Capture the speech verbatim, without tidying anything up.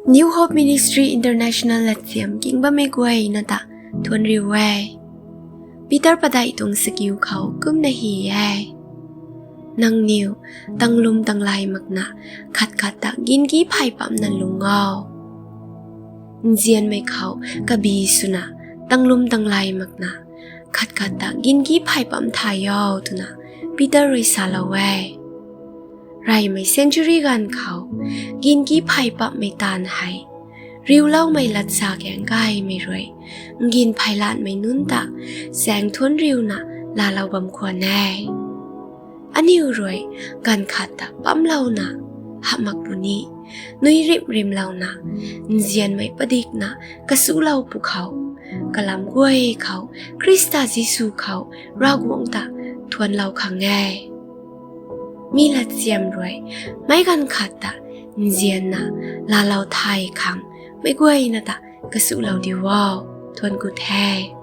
New Hope Ministry International latsiam king bammei guayna ta thuanc riu e. Peter padeih tuang sakiu khou kumna hy e: Nangniw tanglwm tanglay makna khat khat ta gingi phay pamna lung o. Nzianmei khou kabi swna tanglwm tanglay makna khat khat ta gingi phay pam thay o, twna Peter rui salou e. Reymei century ganv khou gingi phay pammei taanv hei riuloumei latsa kaeng gaymei rui ngin pheylanmei nunc ta zaeng thuanc riuna laalou bam khwan e. Aniu rui ganv khat ta pamlouna hamh mak puni, nui rimh rimhlouna nzianmei padikna kasulou pwkhou, kalam guay khou Khrista Jisu khou Ravguangc ta thuanclou khang e. Mi latsiam rui meic ganv khat ta nzianna laalou thay khang meic guayna ta kasulou diu o. Thuanc ku the.